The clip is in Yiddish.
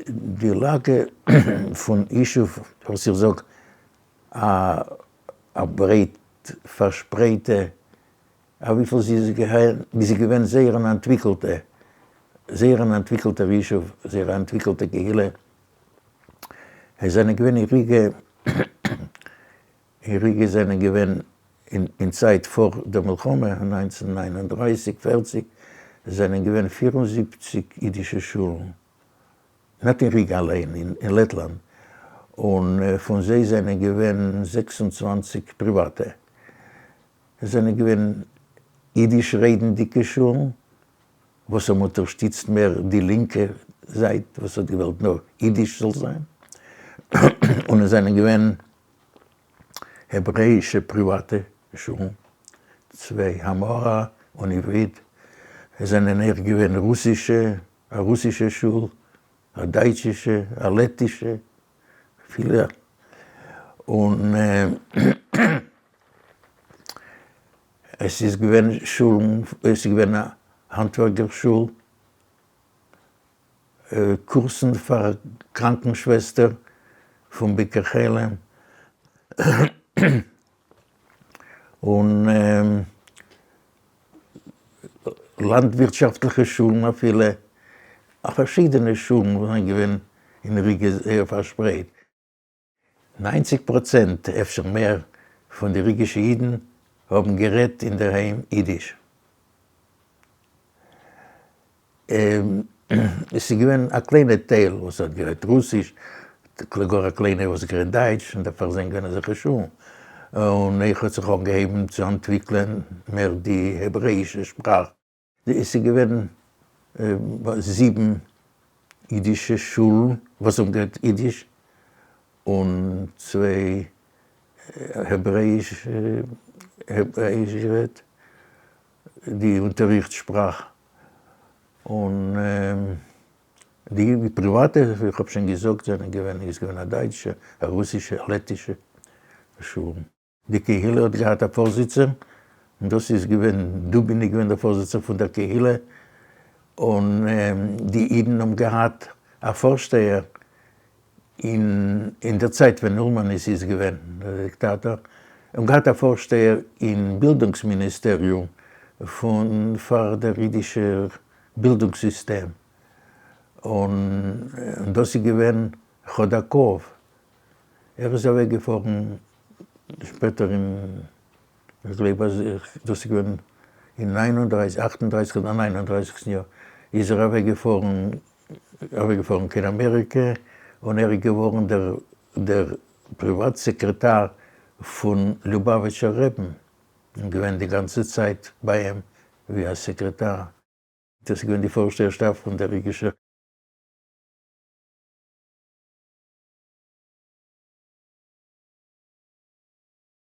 די לאגע פון ישוב, וואס איך זאג, א ברייט פארשפרייטע, אויף וויפיל זי איז געווען זייער אן אנטוויקלטע, זייער אן אנטוויקלטער ישוב, זייער א אנטוויקלטע קהילה. עס זענען געווען אין ריגע, אין ריגע זענען געווען אין צייט פאר דער מלחמה, אין 1939, 40, זענען געווען 74 אידישע שולן, ניט אין ריגע אליין, אין לעטלאנד, און פון זיי זענען געווען 26 פריוואטע. עס זענען געווען אידיש רעדנדיקע שולן, וואס האבן אונטערשטיצט מער די לינקע זייט וואס האט געוואלט נאר אידיש זאל זיין, און עס זענען געווען העברעאישע פריוואטע שולן, צוויי המורה און עברית, עס זענען אויך געווען רוסישע, א רוסישע שול, א דייטשישע, א לעטישע, פילע, און עס איז געווען שולן, עס איז געווען א האנטווערקער שול, קורסן פאר קראנקן-שוועסטער פון ביקור חולים, און לאנדווירטשאפטליכע שולן אפילו, פארשידענע שולן וואס זענען געווען אין ריגע זייער פארשפרייט. 90%, אפשר מער, פון די ריגישע אידן האבן גערעדט אינדערהיים אידיש. עס איז געווען א קליינע טייל וואס האט גערעדט רוסיש, גאר א קליינע וואס האט גערעדט דייטש, און דערפאר זענען געווען אזעלכע שולן. און אויך האט זיך אנגעהויבן צו אנטוויקלען מער די העברעאישע שפראך. עס איז געווען זיבן אידישע שולן וואס האבן גערעדט אידיש, און צוויי העברעאיש גערעדט, די אונטערריכט שפראך, און די פריוואטע, ווי איך האב שוין געזאגט, זענען געווען, איז געווען א דייטשע, א רוסישע, א לעטישע שולן. די קהילה האט געהאט א פארזיצער, און דאס איז געווען, דובין איז געווען דער פארזיצער פון דער קהילה, און די אידן האבן געהאט א פארשטייער אין אין דער צייט ווען אולמאניס איז געווען דער דיקטאטאר, האבן געהאט א פארשטייער אין בילדונגס מיניסטעריום פון פאר דער אידישער בילדונגס סיסטעם, און דאס איז געווען כאדאקאוו, ער איז אוועק געפארן שפעטער אין, איך גלייב אז דאס איז געווען אין 39, 38 אדער 39 יאר, איז ער אוועק געפארן, אוועק געפארן קיין אמעריקע, און ער איז געווארן דער דער פריוואט סעקרעטאר פון ליובאוויטשער רעבן, און געווען די גאנצע צייט ביי אים ווי א סעקרעטאר. דאס איז געווען די פארשטייערשאפט פון דער ריגישער.